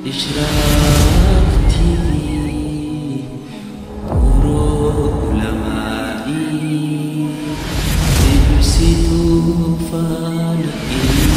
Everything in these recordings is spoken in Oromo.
Ishraq TV, Guru Ulama'i, Ibsituu faana ilmii.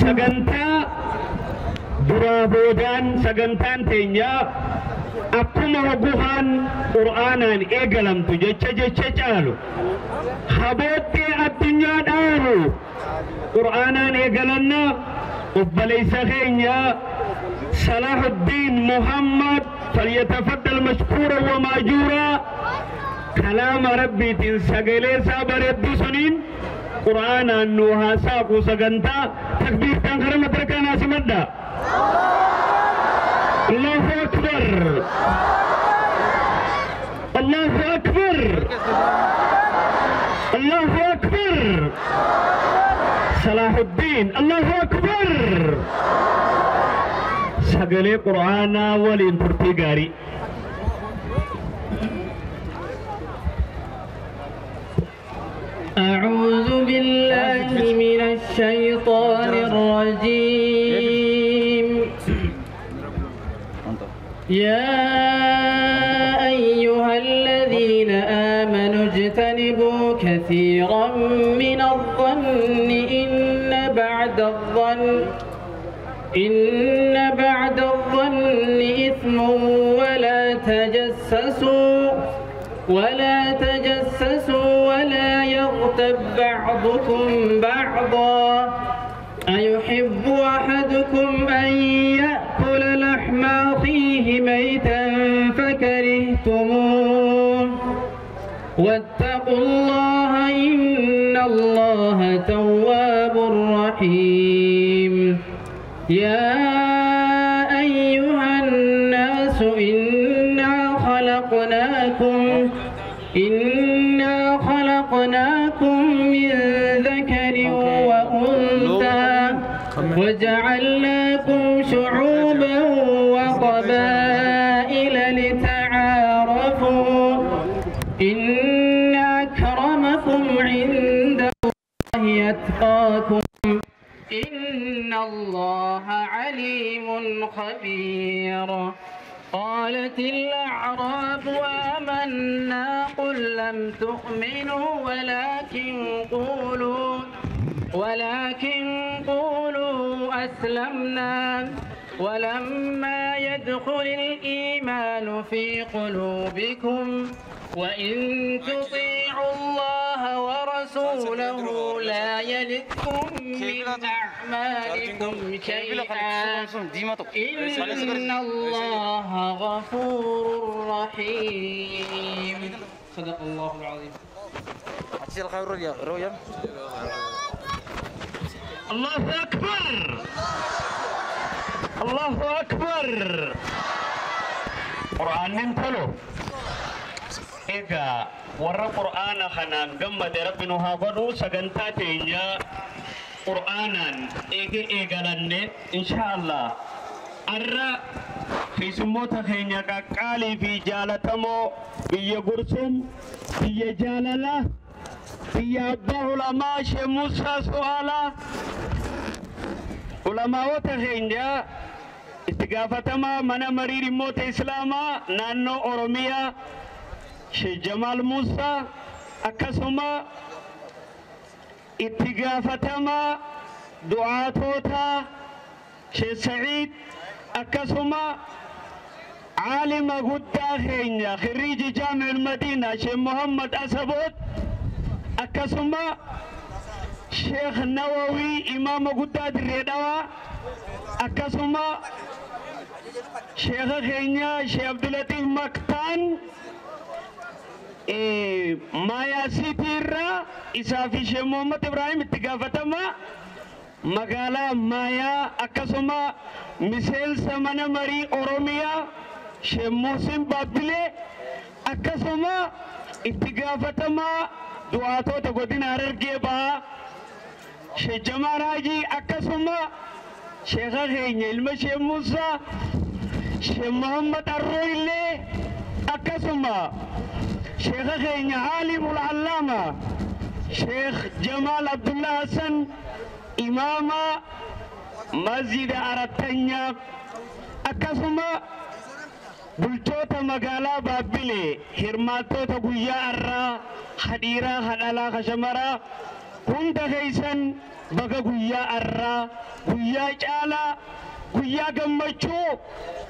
Sagantaa duraa boodaan sagantaan teenyaa akkuma hoguhaan qur'aanaan eegalamtu jecha jecha caalu haboottee addunyaa dhaaru qur'aanaan eegalanna. Obboleessa keenya Salahuddin Muhammad falyatafaddal mashkuura wa maajuura kalaama rabbiitiin sagalee isaa bareedduu suniin qur'aanaan nu haasaaqu sagantaa takbiirtaan kara madarkaa naasimadha. Allahu akbar, Allahu akbar, Allahu akbar. Salahuddin, Allahu akbar. Sagalee qur'aanaa waliin turtii gaarii. أعوذ بالله من الشيطان الرجيم. يا أيها الذين آمنوا اجتنبوا كثيرا من الظن إن بعد الظن إثم ولا تجسسوا ولا يغتب بعضكم بعضا أيحب أحدكم أن يأكل لحم أخيه ميتا فكرهتموه واتقوا الله إن الله تواب رحيم. يا أيها الناس إنا خلقناكم من ذكر وأنثى وجعلناكم شعوبا وقبائل لتعارفوا إن أكرمكم عند الله أتقاكم إن الله عليم خبير. قالت الأعراب آمنا قل لم تؤمنوا ولكن ولكن قولوا أسلمنا ولما يدخل الإيمان في قلوبكم وإن تطيعوا الله ورسوله لا يلدكم من أعمالكم شيئا إن الله غفور رحيم. صدق الله العظيم. الله أكبر الله أكبر. قرآن ننتلو إذا ورا قرآن خنان قمة ربنا هاغدو سجنتا تينيا قرآنا إيجي إيجالني إن شاء الله أرى في سموتا خينيا كاكالي في جالتمو بيا قرسم بيا جاللا بيا أبا علماء شموسى سؤالا علماء تخينيا استغافتما منا مرير موت إسلاما نانو أوروميا شيخ جمال موسى أكسما اتغافتما دعاتوتا شيخ سعيد أكسما عالم غدا خينيا خريج جامع المدينة شيخ محمد أسبوت أكسما شيخ نووي إمام غدا دريدوا أكسما شيخ خينيا شيخ عبد اللطيف مكتان مايا سيتيرا إسافي شيخ محمد إبراهيم اتقافتما مقالة مايا أكسما مسيل سمنا مري أوروميا شيخ محسن بابلي أكسما اتقافتما دعاتو تقودين هررقي با شيخ جمال حاجي أكسما شيخ خينيا المشيخ موسى شيخ محمد الرويلي أكسما شيخ خينيا عالم العلامة شيخ جمال عبد الله حسن إمام مسجد أرتنيا أكسما بلتوتا مقالا بابلي هرماتوتا قويا أرى خديرا خدالا خشمرا كنت خيسن بقى قويا أرى قويا جالا قويا قمتشو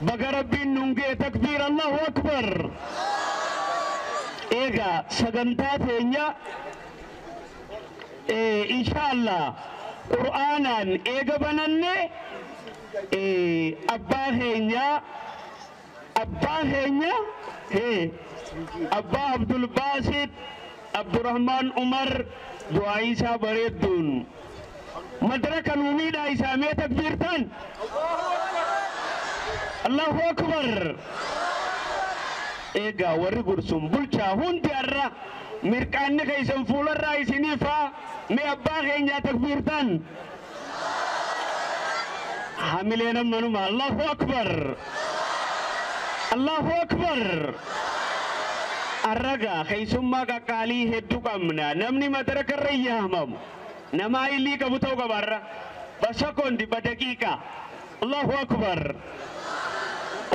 بقى ربي ننقي تكبير الله أكبر. إيغا سغنتا تينيا إيه إن شاء الله قرآنا إيغا بنني إيه أبا خينيا أبا خينيا إيه أبا عبد الباسط عبد الرحمن عمر دعائي بريدون مدركة نوميدا إسامية تكبيرتان الله أكبر. إيغا وري قرسم بلشا هندي أرى mirqaanni keessan fuularraa isiniifaa mee abbaa keenyaa takbiirtan hamileen ammanuma Allahu akbar Allahu akbar. Arraga keessummaa qaqqaalii hedduu qabna namni madaraka irra yaamamu nama ilii qabu ta'uu qaba arra basakondi badaqiiqa Allahu akbar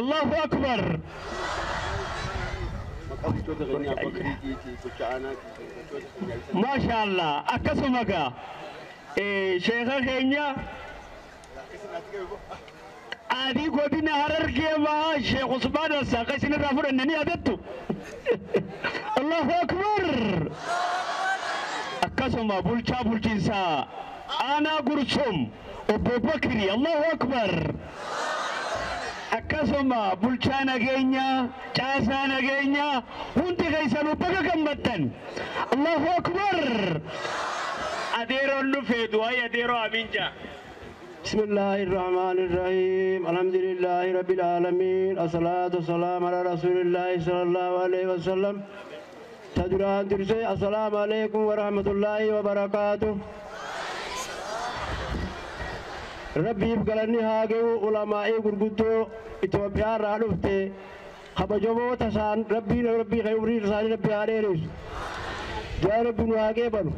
Allahu akbar. ما شاء الله أكسمك شيخ خينيا أدي قدنا هرر كيما شيخ عثمان الساقسين الرافور أنني أدتو الله أكبر. أكسما بولشا بولشيسا أنا قرصم أبو بكري الله أكبر. akkasuma bulchaa nageenyaa caasaa nageenyaa hundi keessanuu baga gammaddan Allahu akbar. Adeeroon dhufee du'aa adeeroo amiin jaa. بسم الله الرحمن الرحيم الحمد لله رب العالمين الصلاة والسلام على رسول الله صلى الله عليه وسلم تدران درسي السلام عليكم ورحمة الله وبركاته. ربي بقلني هاجو علماء غرغدو إثيوبيا رادفتي خبجمو تسان ربي ربي خيوري رسالي ربي هاريرس يا ربي نواجه بنو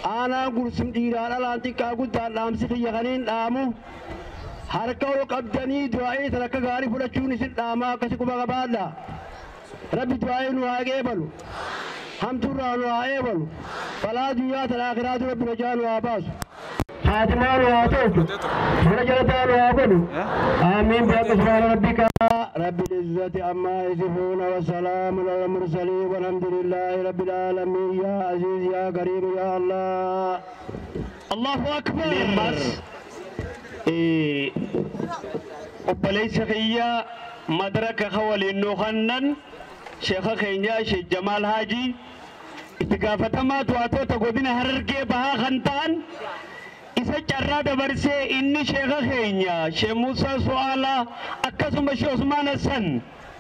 أنا قرسم ديران الأنتي كاغو دارلامسي خيغانين دامو harka ol qabdanii du'aa'ee sadarkaa gaarii fudhachuun isin dhaamaa akkasi quba qabaadha. Rabbi du'aa'ee nu haa qeebalu. Hamturraa nu haa eebalu. Balaa duniyaa tan aakhiraatu rabbi najaa nu haa baasu. Haatimaa nu haa tolchu. Mana jalataa nu haa godhu. Aamiin bihaqqi subhaana rabbika. رب العزة عما يصفون وسلام على المرسلين والحمد لله رب العالمين. يا عزيز يا كريم يا الله. الله أكبر. Obboleessa kiyya madaraka waliin nu kennan sheekha keenya Sheekh Jamaal Haajii itti gaafatamaa to'attoota godina Harargee Bahaa kan ta'an isa carraa dabarsee inni sheekha keenya Sheekh Muusaa Su'aalaa akkasuma Sheekh Usmaan Hassan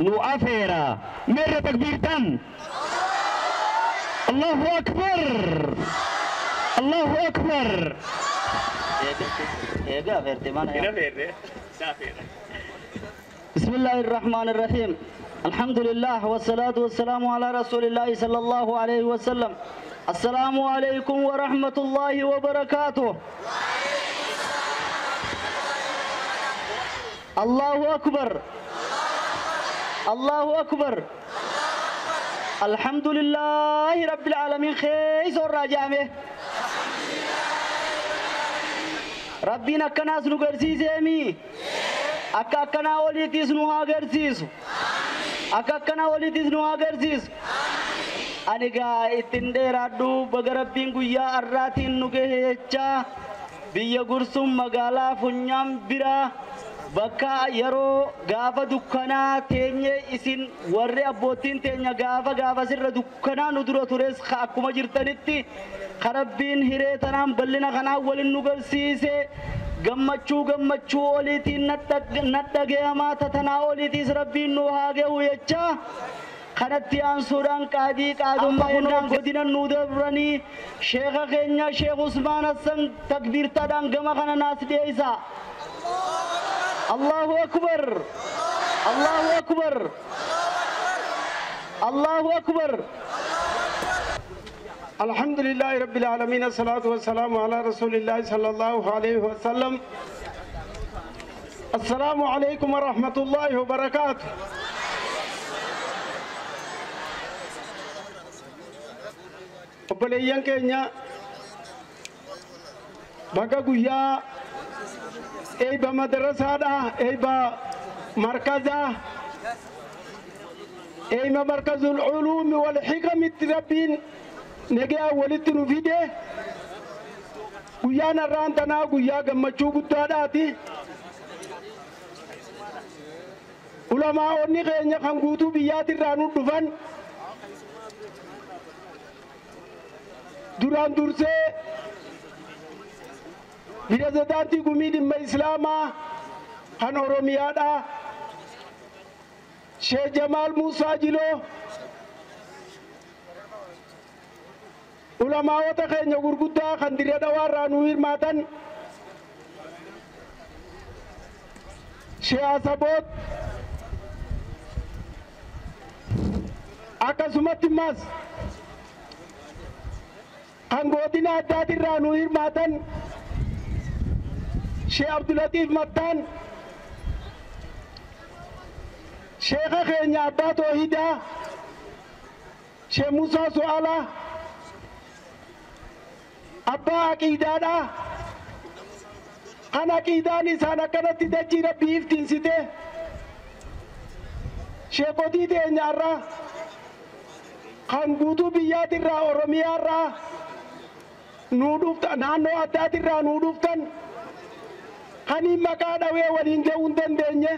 nu afeera. Meerra takbiirtaan. Allahu Akbar. Allahu Akbar. بسم الله الرحمن الرحيم. الحمد لله والصلاة والسلام على رسول الله صلى الله عليه وسلم. السلام عليكم ورحمة الله وبركاته. الله أكبر. الله أكبر. الحمد لله رب العالمين. خيس الرجامه ربنا كناس نغرسيسمي akka akkanaa oliitis nu haa agarsiisu. Akka akkanaa oliitis nu haa agarsiisu. Ani gaa ittiin dheeraadhu baga rabbiin guyyaa har'aatiin nu gahe jechaa biyya Gursum magaalaa Funyaan biraa bakka yeroo gaafa dukkanaa teenye isin warri abbootiin teenya gaafa gaafa sirra dukkanaa nu dura tures akkuma jirtanitti rabbiin hiree tanaan bal'ina kanaan waliin nu garsiise. Gammachuu gammachuu oliitiin nadhagayamaa tatanaa oliitiis rabbiin nu haa gahu jechaa kanatti aansuudhaan qaadii qaadummaa jennaan godina nu dabranii sheekha keenya Sheekh Usmaan Hassan takbiirtaadhaan gama kana naas dhiyeessa. Allahu Akbar. Allahu Akbar. Allahu Akbar. الحمد لله رب العالمين الصلاة والسلام على رسول الله صلى الله عليه وسلم. السلام عليكم ورحمة الله وبركاته. Obboleeyyan keenya bakka guyyaa eebba madarasaadha, eebba markazaa, eebba markazul uluumi wal hikamitti rabbiin nagaa walitti nu fide. Guyyaan har'aan tanaa guyyaa gammachuu guddaadhaati. Ulamaa'onni keenya kan guutuu biyyaatirraa nu dhufan duraan dursee pirezidaantii gumii dhimma Islaamaa kan Oromiyaadhaa Sheekh Jamaal Muusaa Jiloo ulamaa'ota keenya gurguddaa kan dirra dhawaarraa nu hirmaatan Sheekh Asaboot akkasumatti immas kan godina addaatirraa nu hirmaatan Sheekh Abdulatiif Mattaan Sheekha keenya Abbaa Toohidaa Sheekh Muusaa Su'aalaa abbaa aqiidaadha. Kan aqiidaan isaan akkanatti dachii rabbii iftiinsite sheekotii teenyaarraa kan guutuu biyyaatirraa Oromiyaarraa nuu dhuftan naannoo addaatirraa nuu dhuftan kan maqaa dhawee waliin ga'uu hin dandeenye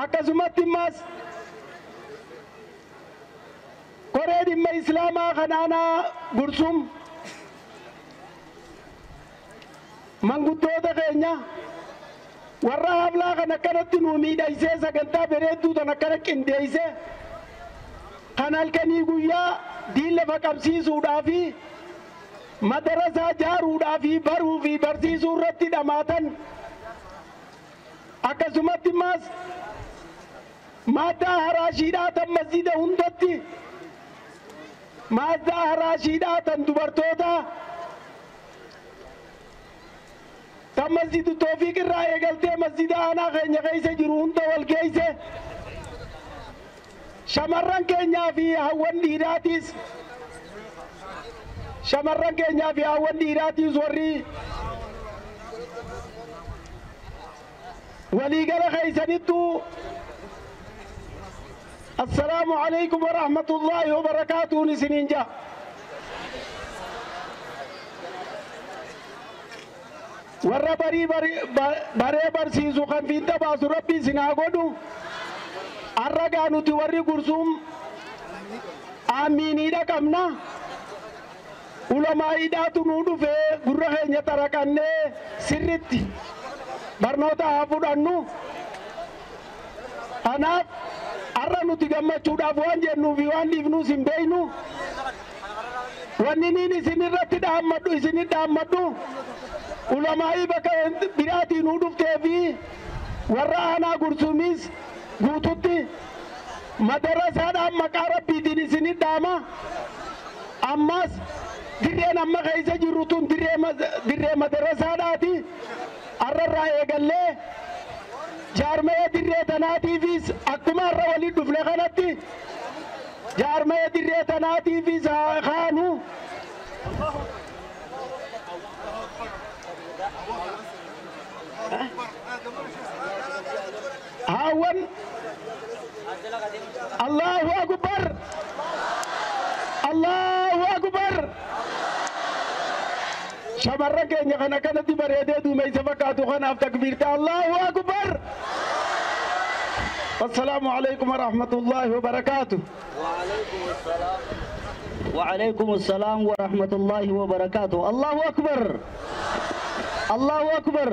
akkasumatti immas koree dhimma Islaamaa kan aanaa Gursum manguddoota keenya warra hablaa kan akkanatti nuu miidhaysee sagantaa bareedduu tan akkana qindeeyse kan halkanii guyyaa diin lafa qabsiisuudhaa fi madarasaa jaaruudhaa fi baruu fi barsiisuu irratti dhamaatan akkasumatti immas maaddaa haraashiidhaa tan masjida hundatti maaddaa haraashiidhaa tan dubartootaa tan masjidu Toofiq irraa eegaltee masjida aanaa keenya keessa jiru hunda wal geeyse Shamarran keenyaa fi hawwan dhiiraatis shamarran keenyaa fi hawwan dhiiraatis warri waliigala keeysanittu assalaamu alaykum warahmatullaahi wabarakaatuun isiniin ja'a. Warra barii baree barsiisu kan fiinxa baasu rabbi isin haa godhu. Arragaa nuti warri Gursuum aamiiniidha qabna. Ulamaa'iidhaatu nuu dhufee gurra keenya taraqannee sirritti barnoota haa fudhannu. Kanaaf har'a nuti gammachuudhaaf waan jennuu fi waan dhiifnuus hin beeknu. Wanni niin isin irratti dhaammadhu isinit dhaammadhu. Ulamaa'ii bakka biraatii nuu dhuftee fi warra aanaa Gursuumis guututti madarasaadhaan maqaa rabbiitiin isinit dhaama. Ammas dirreen amma keessa jirru tun dirree madarasaadhaati. Har'arraa eegallee jaarmaya dirree tanaatiifis akkuma har'a waliin dhufne kanatti jaarmaya dirree tanaatiifis haa kaanu. Haawwan Allahu akbar Allahu akbar. Shamarran keenya kana kanatti bareedee duumeysa fakkaatu kanaaf takbiirta Allahu akbar. Assalaamu alaykum warahmatullaahi wabarakaatu. وعليكم السلام ورحمة الله وبركاته. الله أكبر الله أكبر.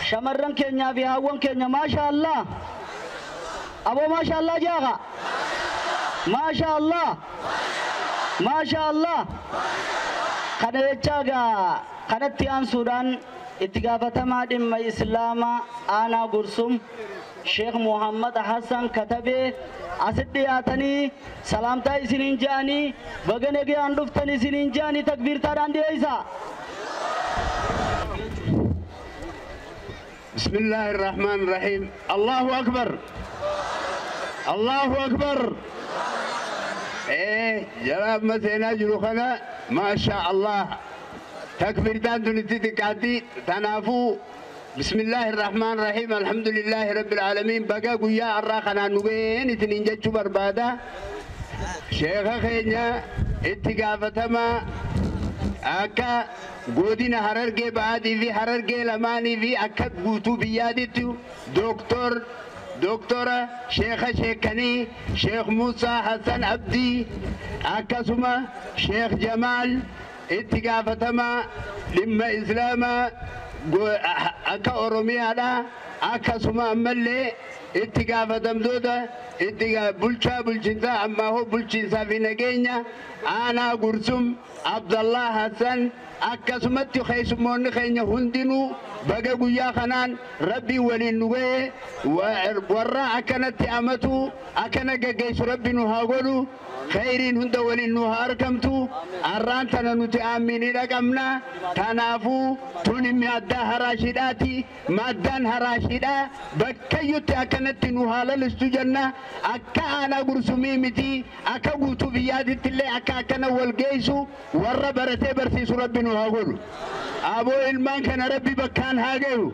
شمرن كينيا في هاون كينيا ما شاء الله. أبو ما شاء الله جاغا ما شاء الله ما شاء الله. kana jechaagaa kanatti aansuudhaan itti gaafatamaa dhimma islaamaa aanaa Gursum Sheekh Muhammad Hassan Katabee asitti dhiyaatanii salaamtaa isiniin je'anii baga nagayaan dhuftan isiniin je'anii takbiirtaadhaan dhiyeessa. بسم الله الرحمن الرحيم. الله أكبر الله أكبر. إيه جراب مسينا جلوخنا ما شاء الله. تكبير دان تتكاتي تنافو. بسم الله الرحمن الرحيم. الحمد لله رب العالمين. بقى قويا الراخنا نوين اتنين بربادة شيخ خينا اتقافتما أكا godina Harargee ba'aatii fi Harargee lamaanii fi akka guutuu biyyaatitti Doktora Sheekha Sheekanii Sheekh Muusaa Hassan Abdii akkasuma Sheekh Jamaal itti gaafatamaa dhimma Islaamaa akka Oromiyaadha akkasuma ammallee itti gaafatamtoota itti bulchaa bulchiinsaa ammaa hoo bulchiinsaa fi nageenya aanaa Gursum Abdallah Hassan akkasumatti keessummoonni keenya hundinuu baga guyyaa kanaan rabbii waliin nu ga'e warra akkanatti amatu akkana gaggeessu rabbi nu haa godhu khayriin hunda waliin nu haa argamtu. Arraan tana nuti aaminiidha qabna. Kanaafuu tuni maaddaa haraashiidhaati. Maaddaan haraashiidhaa bakkayyutti akkanatti nu haa lalistu jenna. Akka aanaa Gursumii miti akka guutuu biyyaatitti illee akka akkana wal geessu warra baratee barsiisu rabbi nu haa godhu. Aboo ilmaan kana rabbi bakkaan haa gahu.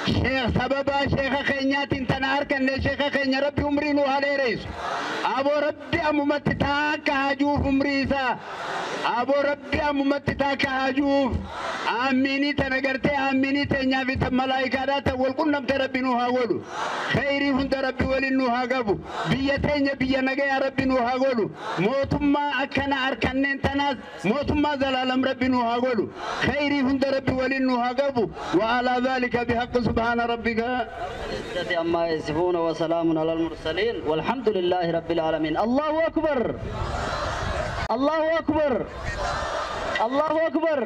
Sheekh sababaa sheekha keenyaatiin tana harkanne sheekha keenya rabbi umrii nu haa dheeressu. Aboo rabbi ammumatti taakka haajuuf umrii isaa. Aboo rabbi ammumatti taakka haajuuf. Aaminii tana gartee aaminii teenyaa fi tan malaayikaadhaa tan wal qunnamte rabbi nu haa godhu. Khayrii hunda rabbi waliin nu haa qabu. Biyya teenya biyya nagayaa rabbi nu haa godhu. Mootummaa akkana harkanneen tanaas mootummaa zalaalam rabbi nu haa godhu. Khayrii hunda rabbi waliin nu haa qabu. وعلى ذلك بحق سبحان ربك عما يصفون وسلام على المرسلين والحمد لله رب العالمين. الله أكبر الله أكبر الله أكبر.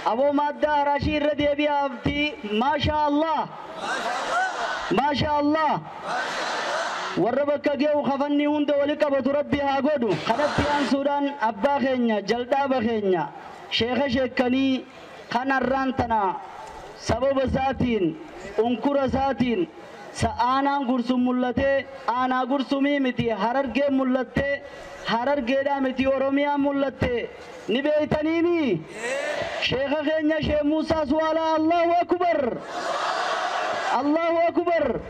أبو مادة رشيد رضي أبي أبتي ما شاء الله ما شاء الله. warra bakka ge'u kafanni hunda wali qabatu rabbi haa godhu. Kanatti aansuudhaan abbaa keenya jaldaaba keenya sheeka sheekanii kanarraan tana sababa isaatiin unkura isaatiin Aanaan Gursum mul'atee, aanaa Gursumii miti Harargee mul'attee, Harargeedhaa miti Oromiyaa mul'atte. Ni beeytaniimi? Sheeka keenya Shee Muusaa Suwaalaa, Allahu Akbar! Allahu Akbar!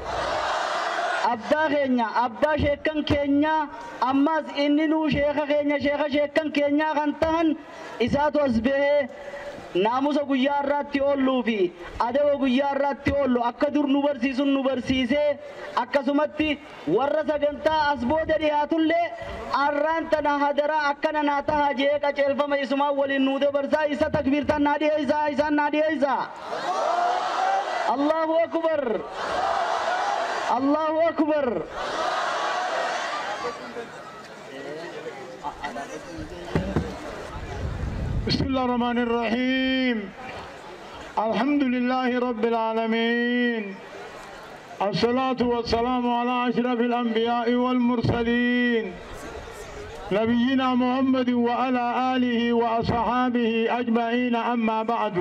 Abbaa keenya, abbaa sheekkan keenya, ammas inni nuu sheeka keenya, sheeka sheekkan keenyaa kan tahan isaatu as bahee naamusa guyyaa irraatti oolluu fi adaba guyyaa irraatti oollu akka dur nu barsiisun nu barsiisee, akkasumatti warra sagantaa as booda dhiyaatullee arraan tana hadaraa akkana naa taha jee qaceelfama isumaan waliin nuu dabarsaa. Isa takbiirtaan naa dhiyeessaa, isaan naa dhiyeessaa. Allahu Akbar! Allahu Akbar! بسم الله الرحمن الرحيم. الحمد لله رب العالمين، الصلاة والسلام على أشرف الأنبياء والمرسلين، نبينا محمد وعلى آله وأصحابه أجمعين، أما بعد.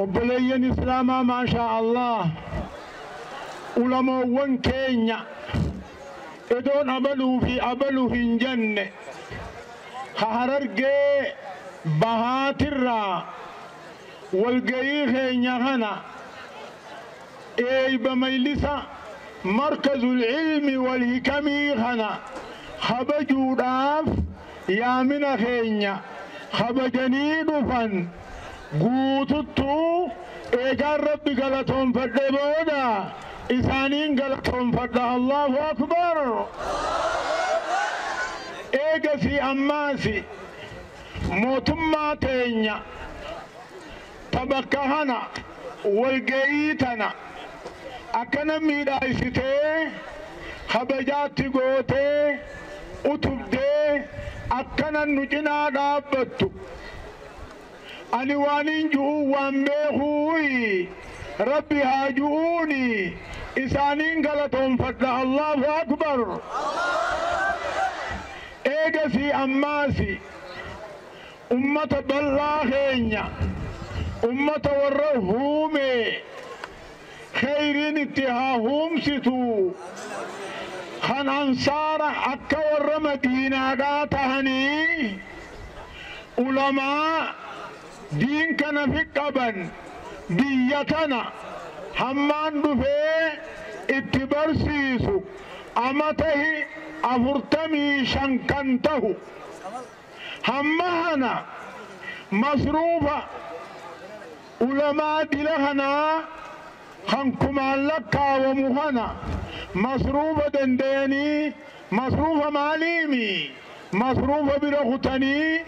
Obboleeyyan Islaamaa, ما شاء الله, ulamoowwan keenya idoon abaluu fi abaluu hin jenne ka Harargee Bahaatirraa walgayii keenya kana eeyba maylisa markazul ilmi wal hikamii kana kabajuudhaaf yaamina keenya kabajanii dhufan guututtuu eegaan Rabbi galatoonfadhe booda isaaniin galatoonfadha. Allahu Akbar! Eegasii ammaasi mootummaa teenya ta bakka kana walgayii tana akkana miidhaysitee kabajaatti gootee utubdee akkana nu cinaa dhaabbattu, ani waanin ju'uu waan beekuuyi Rabbi haa ju'uuni isaaniin galatoonfadha. Allahu Akbar! Eegasii ammaasi ummata bal'aa keenya, ummata warra huume, khayriin itti haa huumsitu, kan ansaara akka warra Madiinaadhaa tahanii ulamaa diin kana fi qaban biyya tana hammaan dhufee itti barsiisu amatahi 45 kan tahu hamma hana masruufa ulamaa dila kanaa kan kumaan lakkaawamu kana masruufa danda'anii, masruufa maaliimi, masruufa bira kutanii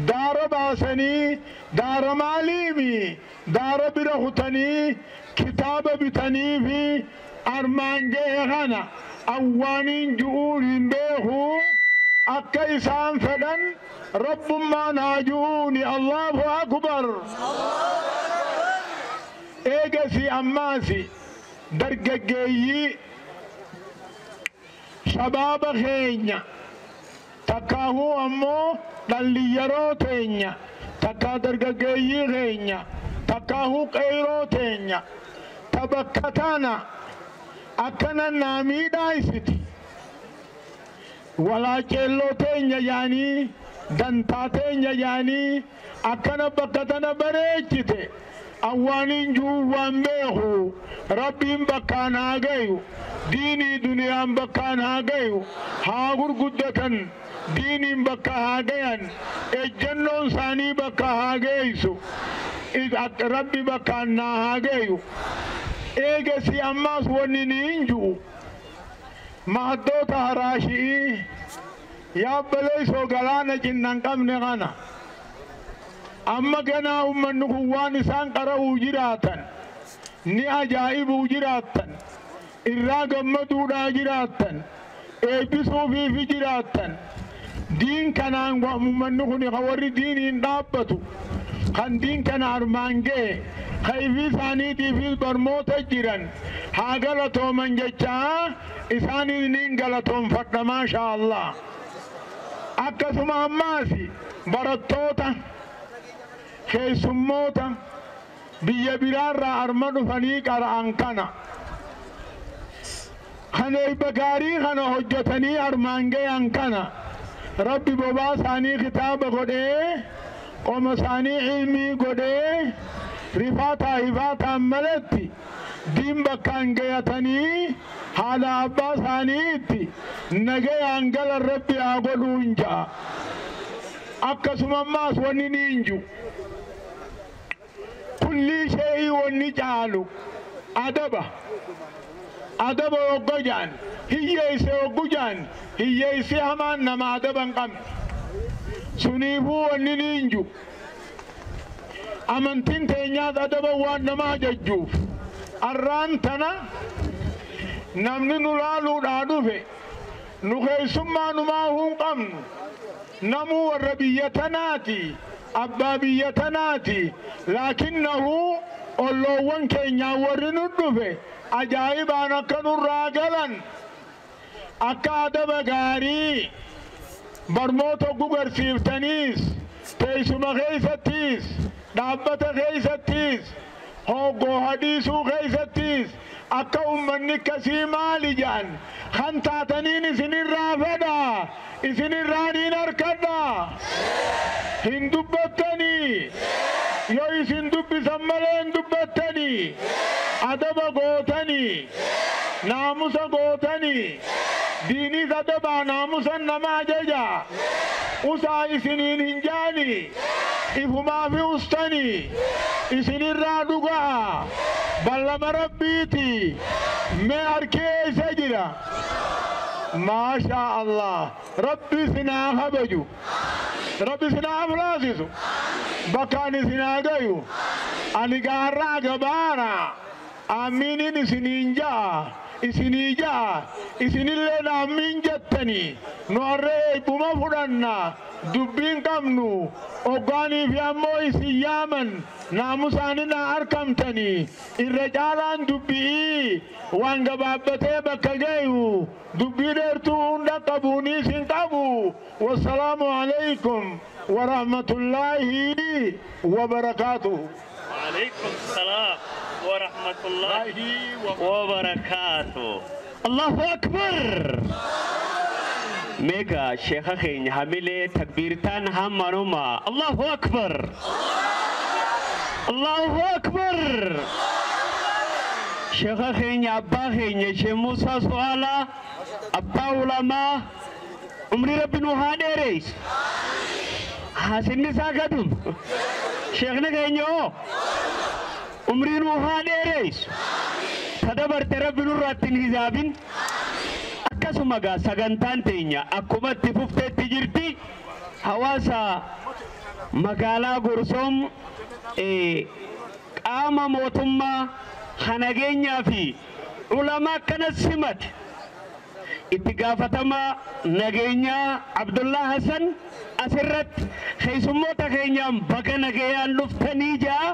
daara baasanii, daara maaliimi, daara bira kutanii kitaaba bitanii fi armaan ga'e kana awwaaniin ju'uun hin beeku akka isaan fedhan Rabbummaan haa ju'uuni. Allahu Akbar! Eegasii ammaasi dargaggeeyyii shabaaba keenya takkaahuu ammoo dhalli yeroo teenya takkaa dargaggeeyyii keenya takkaahuu qeyroo teenya ta bakka tana akkana naa miidhaysiti walaa ceelloo teenya yaanii dantaa teenya yaanii akkana bakka tana bareechite, awwaaniin juu waan beeku Rabbiin bakkaan haa gayu, diinii duniyaan bakkaan haa gayu, haa gurguddatan, diiniin bakka haa gayan, ejjennoon isaanii bakka haa geessu, Rabbi bakkaan naa haa gayu. Eegasii ammaas wanni ni hin ji'u maaddoota haraashi'ii yaabbaleessoo galaana cinnan qabne kana amma ganaa ummanni kun waan isaan qara'uu jiraatan ni ajaa'ibuu jiraattan, irraa gammaduudhaa jiraattan, eebbisuufiifi jiraattan. Diin kanaan ummanni kun ka warri diiniin dhaabbatu kan diin kana armaan ga'e ka ifii isaaniitiifis barmoota jiran haa galatooman jechaa isaaniin galatoonfadha. Maashaa Allah! Akkasuma ammaas barattoota keessummoota biyya biraarraa arma dhufanii qara'an kana Kan eebba gaarii kana hojjetanii armaan gayan kana Rabbi bobaa isaanii kitaaba godhee qoma isaanii ilmii godhee rifaataa hifaataan malatti diin bakkaan gayatanii haadha abbaa isaaniitti nagayaan galan Rabbi haa godhuu hin ja'a. Akkasuma ammaas wanni ni hin jiru. Kullii shee'ii wanni caalu adaba. Adaba hogga jaan hiyyeesse hoggu jaan hiyyeessi hamaan nama adaba hin qabne. Suniifuu wanni ni hin jiru. Amantiin teenyaas adaba waan nama ajajjuuf arraan tana namni nu laaluudhaa dhufe nu keessummaa numaa hin qabnu namuu warra biyya tanaati abbaa biyya tanaati laakinnahu olloowwan keenyaa warri nu dhufe ajaa'ibaan akka nurraa galan akka adaba gaarii barmoota gugarsiiftaniis teessuma keessattiis dhaabbata keessattiis hoggoo hadhiisuu keessattiis akka ummanni akkasii maali jedhan kan taataniin isinirraa fedha isinirraa niin harkadha hin dubbattanii yoo isin dubbisan malee hin dubbattanii adaba gootanii naamusa gootanii diinis adabaa naamusan nama ajaja usaa isiniin hin jaani ifumaafi ustanii isinirraa dhugaa ballama Rabbiiti mee harki eessa jira maashaa Allah Rabbi isinaa kabaju Rabbi isinaa afraasisu bakkaan isinaa gayu ani gaarraa gabaara aamiiniin isiniin ja'a isinii ja'a isinillee aamiin jettanii nu harree eebbuma fudhanna dubbiin qabnu hoggaanii fi ammoo isin yaaman naamusaanii na argamtanii irra caalaan dubbii waan gabaabbatee bakka gayu dubbii dheertuu hunda qabuunis hin qabu. Wassalaamu alaykum warahmatullaahi wabarakaatuhu. وعليكم السلام ورحمة الله وبركاته. الله أكبر. ميغا شيخ خين حملة تكبيرتان همانوما. الله أكبر. الله أكبر. شيخ خين أبا خين شيخ موسى سؤالا أبا علماء عمري ربي نوحان رئيس حسن نساقدم شيخنا خينيو عمري نوحان رئيس تدبرت ربي نوراتين حسابين akkasuma gaa sagantaan teenya akkuma itti fufteetti jirti hawaasa magaalaa Gursoom qaama mootummaa hanageenyaa fi ulamaa akkana simate itti gaafatamaa nageenyaa Abdullaa Hassan asirratti keessummoota keenyaan baga nagayaan dhuftanii jaa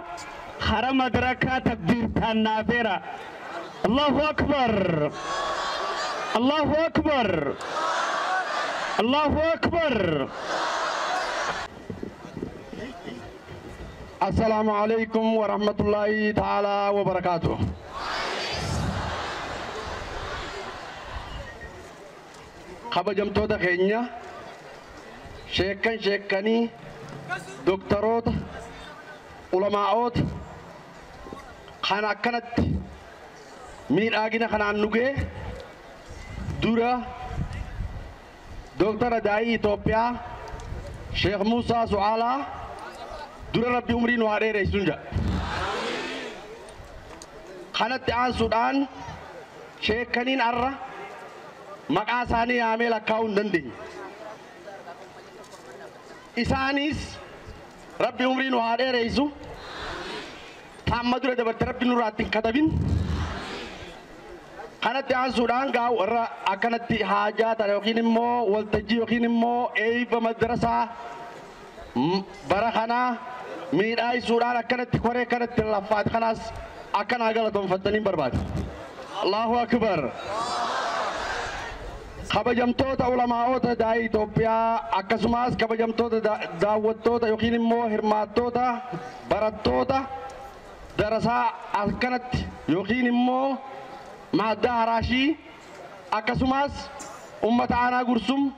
hara madarakaa takbiirtaan naafeera. Allahu Akbar. Allahu Akbar. Allahu Akbar. Assalamu alaikum wa rahmatullahi ta'ala wa barakatuh. Kabajamtoota keenya sheekkan sheekkanii doktaroota ulamaa'oota kan akkanatti miidhagina kanaan nugee dura Doktara Daa'ii Itoophiyaa Sheekh Muusaa Su'aalaa dura Rabbi umrii nu haa dheeressuun jedha. Kanatti aansuudhaan sheekkaniin arra maqaa isaanii yaamee lakkaa'uu hin dandeenye. Isaanis Rabbi umrii nu haa dheeressu. Taamma dura dabarte Rabbi nurraa ittiin katabin. Kanatti aansuudhaan gaa warra akkanatti haajaa ta'e yookiin immoo waltajjii yookiin immoo eebba madrasaa bara kanaa miidhaayisuudhaan akkanatti koree akkanatti laffaati kanaas akkanaa galatoonfattanii barbaada. Allahu Akbar. Kabajamtoota ulamaa'oota daa'ii Itoophiyaa akkasumas kabajamtoota daawwattoota yookiin immoo hirmaattoota barattoota darasaa akkanatti yookiin immoo maaddaa haraashii Akkasumas ummata aanaa Gursum,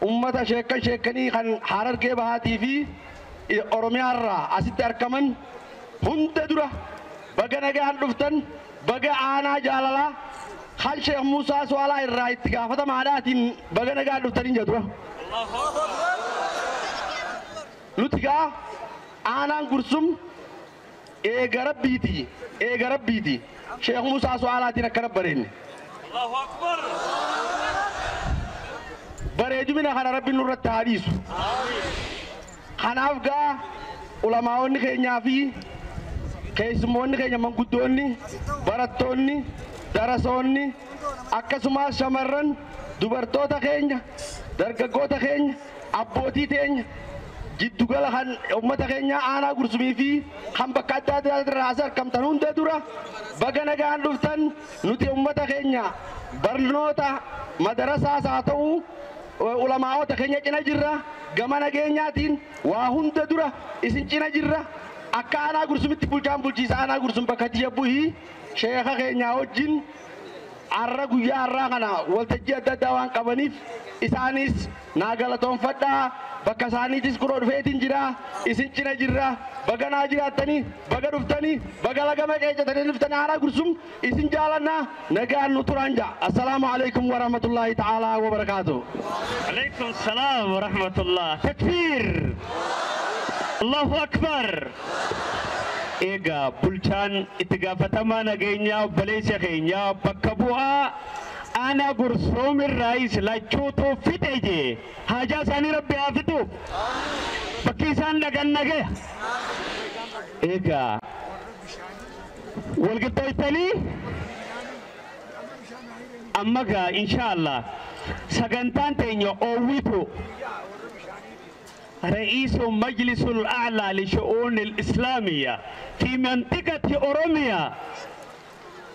ummata sheekkan sheekkanii kan Harargee Bahaatii fi Oromiyaarraa asitti argaman hunda dura baga nagaan dhuftan, baga aanaa jaalalaa kan Sheekh Muusaa Su'aalaa irraa itti gaafatamaadhaatiin baga nagaan dhuftaniin jedhu. Nuti gaa aanaan Gursum eega rabbiiti Sheekh Muusaa Su'aalaatiin akkana bareenne. Bareedumina kana rabbiin nurratti haa dhiisu. Kanaaf gaa ulamaa'onni keenyaa fi keessummoonni keenya manguddoonni, barattoonni, darasoonni, akkasumas shamarran, dubartoota keenya, dargaggoota keenya, abbootii teenya, jiddugala kan uummata keenya aanaa Gursumii fi kan bakka adda addaa irraa as argamtan hunda dura baga nagaan dhuftan. Nuti uummata keenya barnoota madarasaas haa ta'u ulamaa'ota keenya cina jirra, gama nageenyaatiin waa hunda dura isin cina jirra. Akka aanaa Gursumitti bulchaan bulchiisa aanaa Gursum bakka tiyya buhii sheeka keenyaa wajjin har'a guyyaa har'aa kana waltajjii adda addaa waan qabaniif isaanis naa galatoonfadhaa. Bakka isaaniitis kunoo dhufeetiin jira, isin cina jirra. Baga naa jiraattanii, baga dhuftanii, baga lagama qeecatanii dhuftanii aanaa Gursum isin jaalannaa, nagaan nu turaan ja'a. Assalaamu alaikum warahmatullaahi ta'aalaa wabarakaatu. عليكم السلام ورحمة الله. تكبير، الله أكبر. Egaa bulchaan itti gaafatamaa nageenyaa obboleessa keenyaa bakka bu'aa aanaa Gursum irraayis lachuutu fixe jee haajaa isaanii rabbi haa fixuuf, bakki isaan dhagan nagaya. Egaa walqixxooytanii amma gaa inshaallah sagantaan teenya oowwitu رئيس مجلس الأعلى لشؤون الإسلامية في منطقة أوروميا،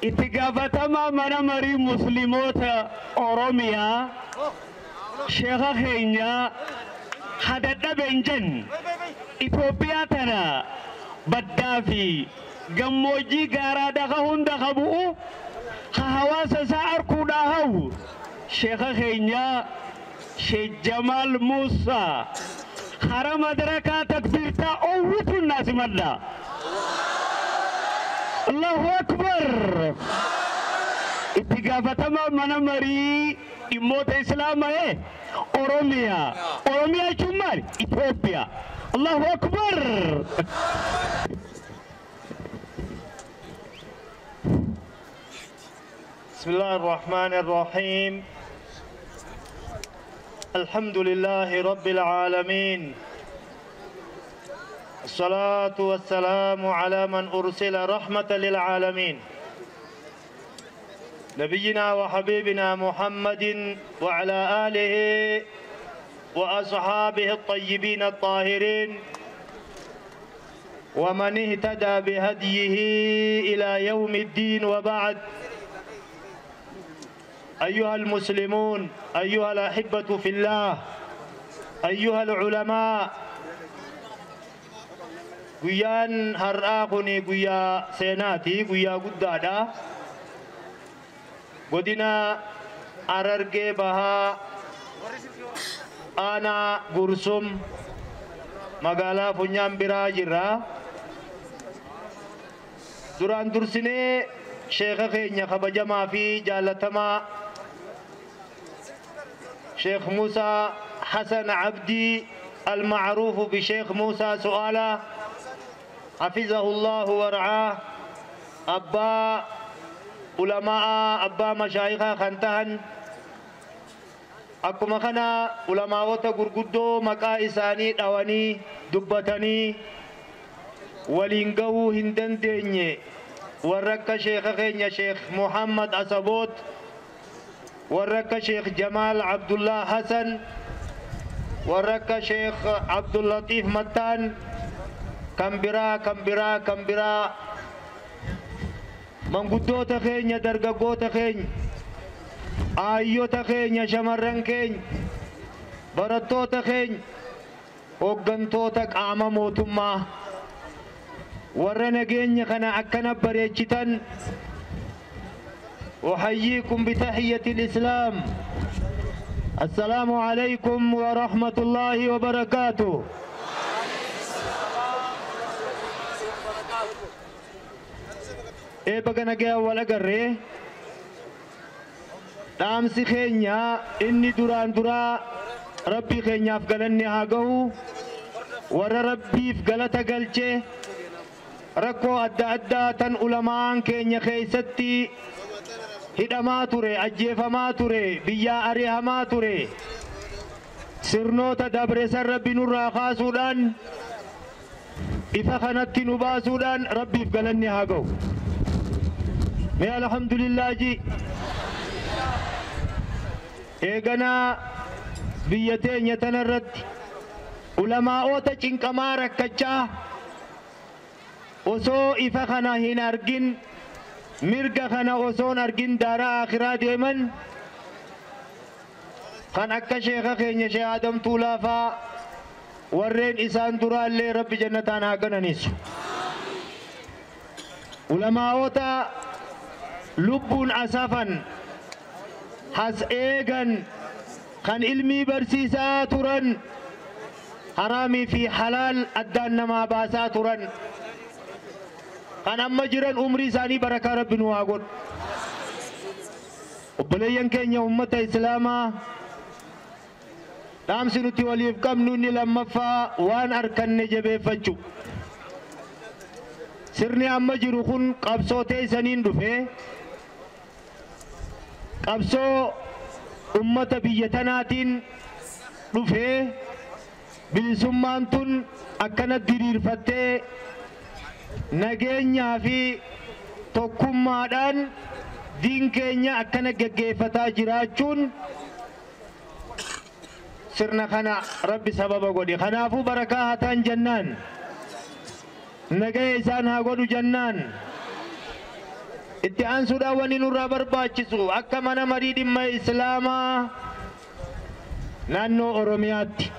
اتقافتما من مري مسلموت أوروميا، شيخ خينيا حدد بنجن إثيوبيا تنا بدافي gammoojjii gaaraa daga hunda qabu ka hawaasa isaa arkuudhaa hawwu, sheeka keenya Sheekh Jamaal Muusaa hara madarakaa takbiirtaa owwitu naasimadha. Allahu Akbar. Itti gaafatamaa mana marii dhimmoota Islaamaa Oromiyaa. Oromiyaa jechuun maali? Itoophiyaa. Allahu Akbar. بسم الله الرحمن الرحيم. الحمد لله رب العالمين، الصلاة والسلام على من أرسل رحمة للعالمين، نبينا وحبيبنا محمد وعلى آله وأصحابه الطيبين الطاهرين ومن اهتدى بهديه إلى يوم الدين، وبعد. أيها المسلمون، أيها الأحبة في الله، أيها العلماء، guyyaan har'aa kuni guyyaa seenaati, guyyaa guddaadha. Godina Harargee Bahaa, aanaa Gursum, magaalaa Funyaan biraa jirra. Duraan dursinee sheeka keenya kabajamaa fi jaalatamaa Sheekh Muusaa Hasan Abdii المعروف بشيخ موسى سؤالا حفظه الله ورعاه، أبا علماء، أبا مشايخ خنتهن أكما خنا علماء غرغدو مقا إساني دواني دبتني ولينغو هندن ديني ورك شيخ خينيا شيخ محمد أصبوت، ورك شيخ جمال عبد الله حسن، ورك شيخ عبد اللطيف متان، كمبرا كمبرا كمبرا منغدوتا خينيا درغغوتا خين آيوتا خينيا شمرن خين برتوتا خين هوغنتوتا قاما موتما warra nageenya kana akkana bareechitan أحييكم بتحية الإسلام. السلام عليكم ورحمة الله وبركاته. Baga nagaa wal agarree. Dhaamsi keenya inni duraan duraa Rabbii keenyaaf galanni haa gahu. Warra Rabbiif galata galchee rakkoo adda addaa tan ulamaan keenya keessatti hidhamaa ture, ajjeefamaa ture, biyyaa ari'amaa ture, sirnoota dabre san Rabbi nurraa kaasuudhaan ifa kanatti nu baasuudhaan Rabbiif galanni haa gahu. Mee alhamdulillah ji. Eeganaa biyya teenya tanarratti ulamaa'oota cinqamaa rakkachaa osoo ifa kana hin argin, mirga kana osoon argin daaraa akhiraa deeman kan akka sheeka keenya Sheekh Adam Tuulaafaa warreen isaan duraallee Rabbi jannataan haa qananiisu. Ulamaa'oota lubbuun asafan has eegan kan ilmii barsiisaa turan, haraamii fi halaal addaan namaa baasaa turan, kan amma jiran umrii isaanii barakaa Rabbi nu haa godhu. Obboleeyyan keenya ummata Islaamaa, dhaamsi nuti waliif qabnu inni lammaffaa waan arkanne jabeeffachuu. Sirni amma jiru kun qabsoo teessaniin dhufee qabsoo ummata biyya tanaatiin dhufee bilisummaan tun akkana diriirfattee nageenyaa fi tokkummaadhaan diin keenya akkana geggeeffataa jiraachuun sirna kana Rabbi sababa godhe. Kanaafuu barakaa haa ta'an jennaan, nagaya isaan haa godhu jennaan. Itti aansuudhaan wanni nurraa barbaachisu akka mana marii dhimma Islaamaa naannoo Oromiyaatti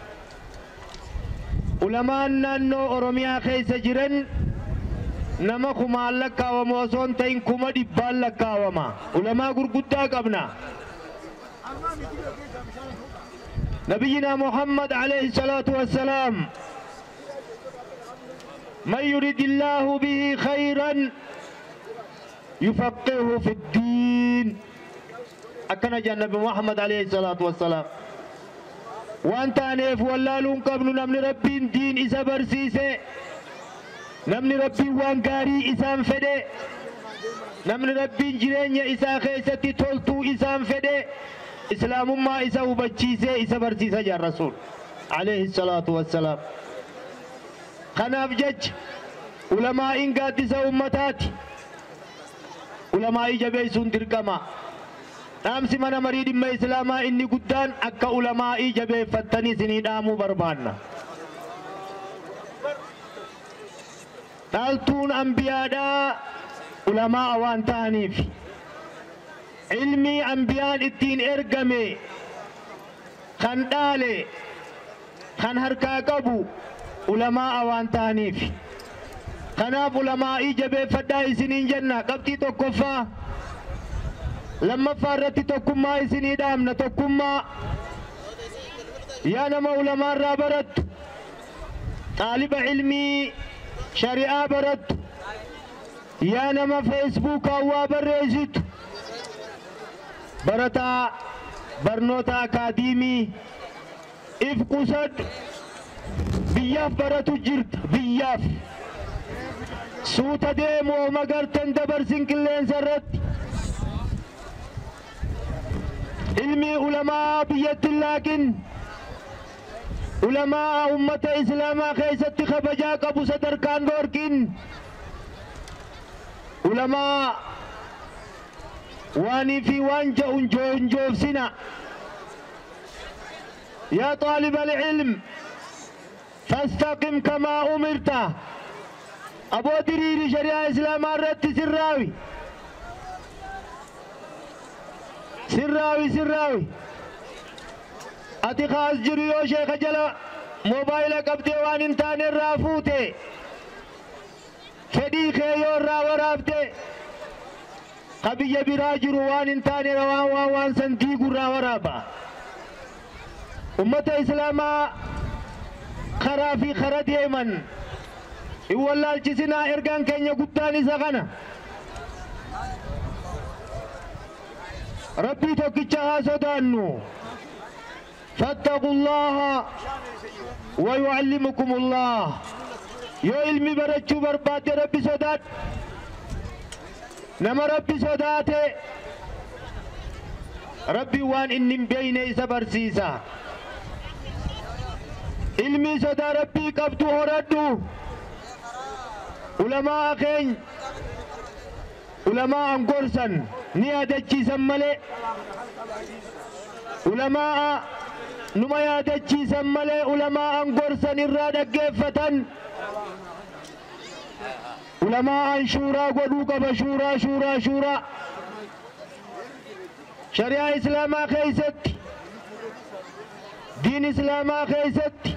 ulamaan naannoo Oromiyaa keessa jiran nama kumaan lakkaawamu osoo hin ta'in 100,000 lakkaawama. Ulamaa gurguddaa qabna. نبينا محمد عليه الصلاة والسلام من يريد الله به خيرا يفقهه في الدين. أكن النبي محمد عليه الصلاة والسلام وأنت أنيف واللالون قبل نمن ربي دين إذا برسيسه، نمن ربي وانقاري إسان فده، نمن ربي جرين إسا خيستي تولتو إسان فده، إسلام ما إسا وبچيسه إسا برسيسه يا رسول عليه الصلاة والسلام. خناف جج علماء قادسة أمتاتي علماء جبيسون درقما. dhaamsi mana marii dhimma Islaamaa inni guddaan akka ulamaa'ii jabeeffattanii isinii dhaamuu barbaanna. Dhaaltuun ambiyaadhaa ulamaa waan ta'aniif ilmii ambiyaan ittiin ergame kan dhaale kan harkaa qabu ulamaa waan ta'aniif. Kanaaf ulamaa'ii jabeeffadhaa isiniin jenna. Qabxii tokkoffaa. Lammaffaa irratti tokkummaa isinii dhaamna. Tokkummaa yaa nama ulamaa irraa barattu, xaaliba ilmii shari'aa barattu, yaa nama feesbuukaan waa barreessitu, barataa barnoota akaadiimii if qusadhu. Biyyaaf baratu jirta, biyyaaf suuta deemu ooma gartan dabarsin qilleensa irratti. Ilmi ulamaa biyyatti laakin ulamaa ummata Islaamaa keessatti kabajaa qabu sadarkaan dhoorkin. Ulamaa waanii fi waan ja'u hinjoofsina. Yaa xaaliba alilm fastaqim kamaa umirta. Aboo diriiri shari'aa Islaamaa irratti sirraawi. Sirraawi sirraawi. Ati kaas jiru yoo sheeka jala moobaayila qabdee waan hin taane irraa fuute, fedhii kee yoo irraa waraabde, Ka biyya biraa jiru waan hin taane waan waan waan san diigurraa waraaba. Ummata Islaamaa karaa fi kara deeman hin wallaalchisinaa. Ergaan keenya guddaan isa kana. Rabbii tokkicha haa sodaannu. فاتقوا الله ويعلمكم الله. Yoo ilmi barachuu barbaadde Rabbi sodaadhu. Nama Rabbi sodaate Rabbi waan inni hin beeyne isa barsiisa. Ilmi sodaa Rabbii qabdu horadhu. Ulamaa keenya ulamaa an gorsan ni yaadachiisan malee, ulamaa numa yaadachiisan malee, ulamaa an gorsan irraa dhaggeeffatan. Ulamaa an shuuraa godhuu qaba. Shuuraa, shuuraa, shuuraa. Shari'aa Islaamaa keeysatti, diin Islaamaa keeysatti,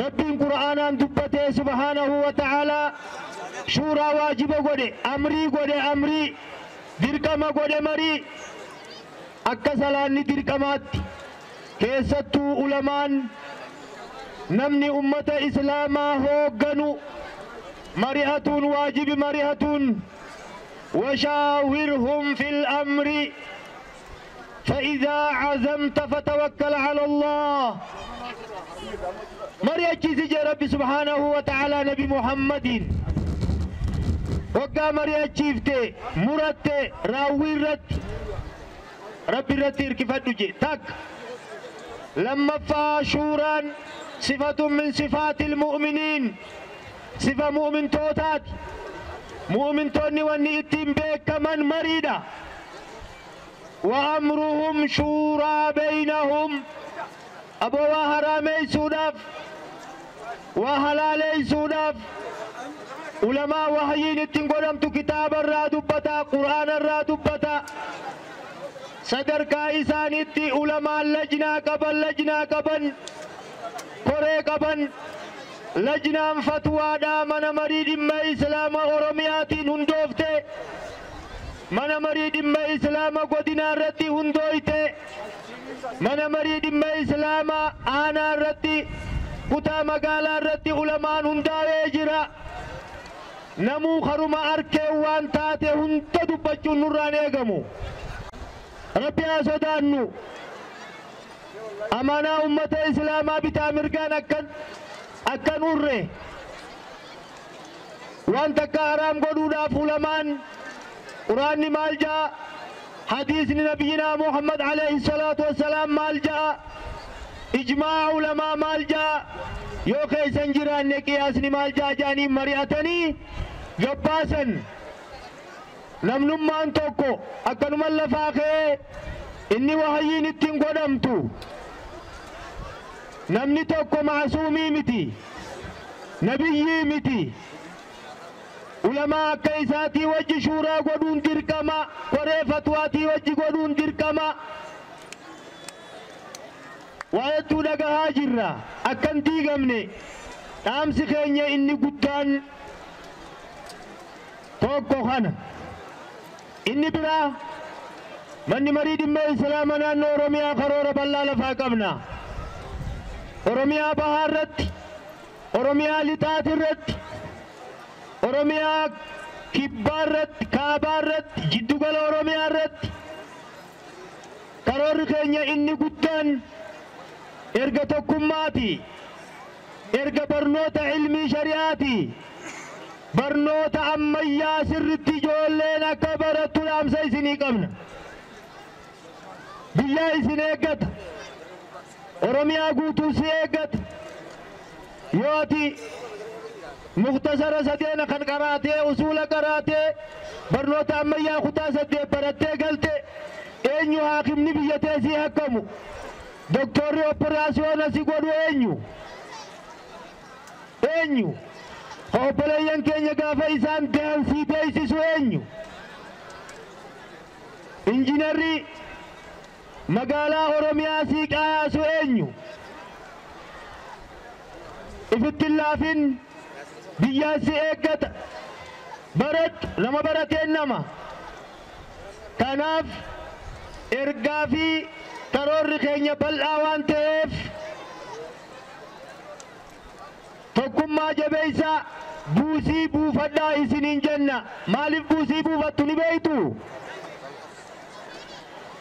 Rabbiin Qur'aanaan dubbatee subhaanahu wa ta'aalaa shuuraa waajiba godhe, amrii godhe, amrii dirqama godhe. Marii akka salaanni dirqamaatti. Keessattuu ulamaan, namni ummata Islaamaa hoogganu mari'atuun waajibi. Mari'atuun وشاورهم في الأمر فإذا عزمت فتوكل على الله. Mari'achiisi jee Rabbi subhaanahu wa ta'ala Nabi Muhammadin. Waggaa mari'achiifte muratte, raawwii irratti Rabbi irratti hirkifadhu jee. Takka. Lammaffaa, shuuraan صفة من صفات المؤمنين, sifa mu'mintootaati. Mu'mintoonni wanni ittiin beekaman mariidha. وأمرهم شورى بينهم. Aboo, waa haraameeysuudhaaf, waa halaaleeysuudhaaf ulamaa wahyiin ittiin godhamtu kitaaba irraa dubbata, Qur'aana irraa dubbata. Sadarkaa isaanitti ulamaan lajnaa qaban, lajnaa qaban, koree qaban. Lajnaan fatwaadhaa mana marii dhimma Islaama Oromiyaatiin hundoofte, mana marii dhimma Islaama godinaa irratti hundooyte, mana marii dhimma Islaama aanaa irratti, kutaa magaalaa irratti ulamaan hundaa'ee jira. Namuu karuma arkee waan taate hunda dubbachuun nurraan eegamu. Rabbi haa sodaannu. Amaanaa ummata Islaamaa bitaa mirgaan akkan urre waan takka haraam godhuudhaaf ulamaan Quraanni maal ja'a, hadiisni Nabiyyinaa Muhammad alayhi salaatu wassalaam maal ja'a, ijmaa ulamaa maal ja'a, yoo keeysan jiraanne qiyaasni maal ja'a jaanii mari'atanii gabbaasan. Namnummaan tokko akkanuma lafaa ka'ee inni wahayyiin ittiin godhamtu. Namni tokko maasuumii miti, nabiyyii miti. Ulamaa akka isaatii wajji shuuraa godhuun dirqama, koree fatwaatii wajji godhuun dirqama. Waa hedduu dhagahaa jirra. Akkan diigamne dhaamsi keenya inni guddaan tokko kana. Inni biraa, manni marii dhimma Islaama naannoo Oromiyaa karoora bal'aa lafaa qabna. Oromiyaa bahaa irratti, Oromiyaa lixaati irratti, Oromiyaa kibbaa irratti, kaabaa irratti, jiddugala Oromiyaa irratti karoorri keenya inni guddaan erga tokkummaati, erga barnoota ilmii shari'aati, barnoota ammayyaa sirritti ijoolleen akka barattu dhaamsa isinii qabna. Biyyaa isin eeggata, Oromiyaa guutuu si eeggata. Yoo ati muktasara sadeena kan qaraatee, usuula qaraatee, barnoota ammayyaa kutaa 8 barattee galte, eenyu haakimni biyya teessii hakkamu, doktorri operaasiyoona si godhu eenyu? Eenyu obboleeyyan keenya gaafa isaan dahan sii beeysisu? Eenyu injiinarri magaalaa Oromiyaa sii qaayaasu? Eenyu? Ifitti hin laafin, biyyaan si eeggata. Baradhu. Nama barateen nama Kanaaf ergaa fi karoorri keenya bal'aa waan ta'eef tokkummaa jabeessa buusii buufadhaa isiniin jenna. Maaliif buusii buufattu ni beektu?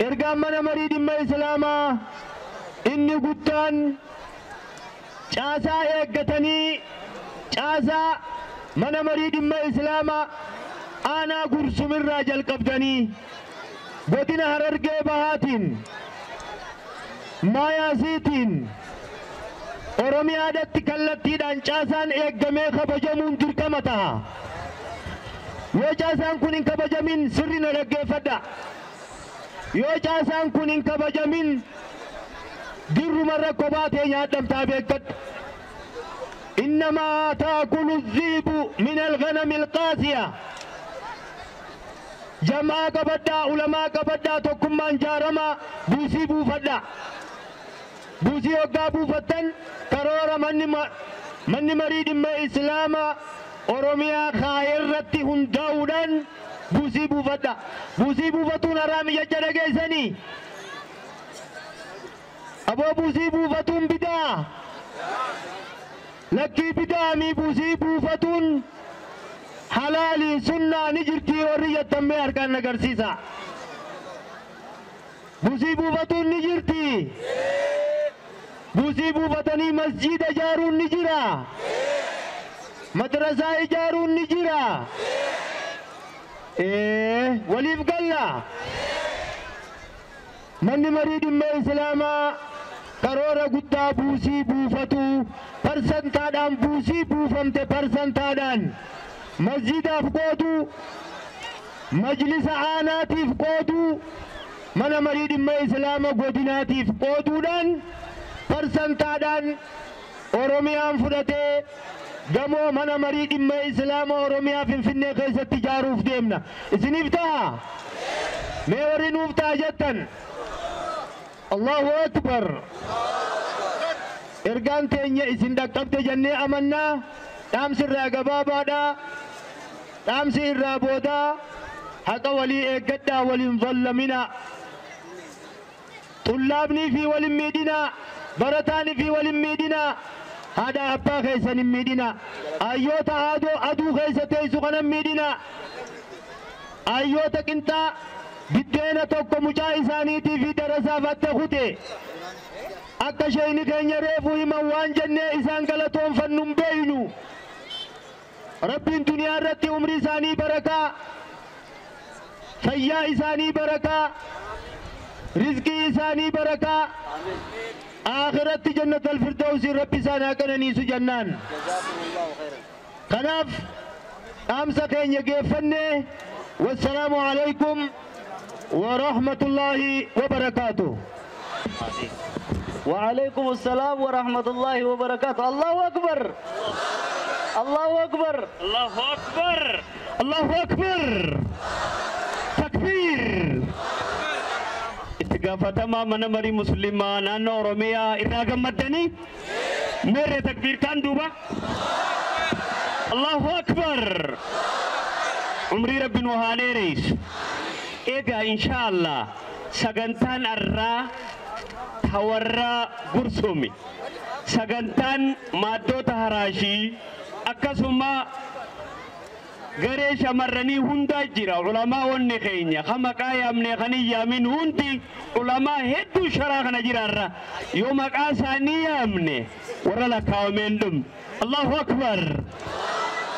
Ergaan mana marii dhimma Islaamaa inni guddaan caasaa eeggatanii caasaa mana marii dhimma Islaamaa aanaa Gursumirraa jalqabdanii godina Harargee Bahaatiin Maayaasiitiin Oromiyaadhatti kallattiidhaan caasaan eeggamee kabajamuun dirqama ta'a. Yoo caasaan kun hin kabajamin sirri na dhaggeeffadha. Yoo caasaan kun hin kabajamin dirrumarra kophaa ta'e nyaadhamtaa beekkadhu. إنما تأكل الذئب من الغنم القاسية. جماعة قبدا علماء قبدا tokkummaan jaarama buusii buufadha. Buusii hoggaa buufattan karoora manni marii dhimma Islaamaa Oromiyaa kaayerratti hundaa'uudhaan buusii buufadha. Buusii buufatuun haraami jecha dhageessanii. Aboo buusii buufatuun bidaa. Lakkii bidaamii buusii buufatuun halaalii sunnaa ni jirtii warri jettammee harkaan agarsiisa. Buusii buufatuun ni jirti. Buusii buufatanii masjiida ijaaruun ni jira. Madrasaa ijaaruun ni jira. Waliif galla. Manni marii dhimma Islaamaa karoora guddaa buusii buufatu parsantaadhaan buusii buufamte parsantaadhaan masjiidaaf qoodu, majlisa aanaatiif qoodu, mana marii dhimma Islaama godinaatiif qooduudhaan parsantaadhaan Oromiyaan fudhatee gamoo mana marii dhimma Islaama Oromiyaa Finfinnee keessatti ijaaruuf deemna. Isiniif ta'a? Mee warri nuuf ta'a jettan? Allahu Akbar. Ergaan teenya isin dhaqqabde jennee amannaa. Dhaamsi irraa gabaabaadha. Dhaamsi irraa boodaa haqa walii eeggadhaa, waliin zallamina. Xullaabnii fi walin miidhinaa, barataanii fi walin miidhinaa, haadha abbaa keessan hin miidhinaa, ayyoota aduu keessa teessu kana hin miidhinaa, ayyoota qinxaa biddeena tokko mucaa isaaniitii fi darasaaf adda kute akka sheeyni keenya reefuu himan waan jennee isaan galatoonfannu hin beeynu. Rabbiin duniyaa irratti umrii isaanii barakaa, fayyaa isaanii barakaa, rizqii isaanii barakaa, akhiratti jannatal firdawsii rabbi isaan haa qananiisu jennaan. Kanaaf dhaamsa keenya geeffannee wassalaamu alaikum wa rahmatullaahi wa barakaatuh. وعليكم السلام ورحمة الله وبركاته. الله أكبر، الله أكبر، الله أكبر، الله أكبر. تكبير. Itti gaafatamaa mana marii musliimaa naannoo Oromiyaa irraa gammaddanii meerre takbiirtaan duuba. Allahu Akbar. Umrii rabbi nu haa dheeressu. Egaa insha Allah sagantaan arraa tawarraa Gursumi, sagantaan maaddoota haraashii akkasuma garee shamarranii hundaa jira. Ulamaa wanni keenya kan maqaa yaamne kan hin yaamin hundi ulamaa hedduu sharaa kana jiraarra yoo maqaa isaanii yaamne warra lakkaawameen dhumne. Allahu Akbar.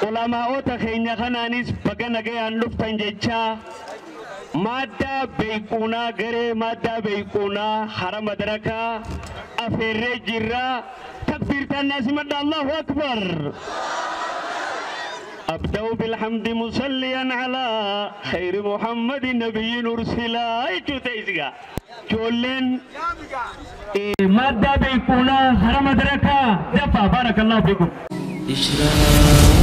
Ulamaa'ota keenya kanaanis baga nagayaan dhuftan jechaa maaddaa beekuunaa garee maaddaa beekuunaa hara madarakaa afeerree jirraa takbiirtaan naasimadha. Allahu Akbar. أبدأ بالحمد مصليا على خير محمد نبي أرسلا. جولين مادة بيكونا هرم دركا دفع. بارك الله فيكم. إشراق.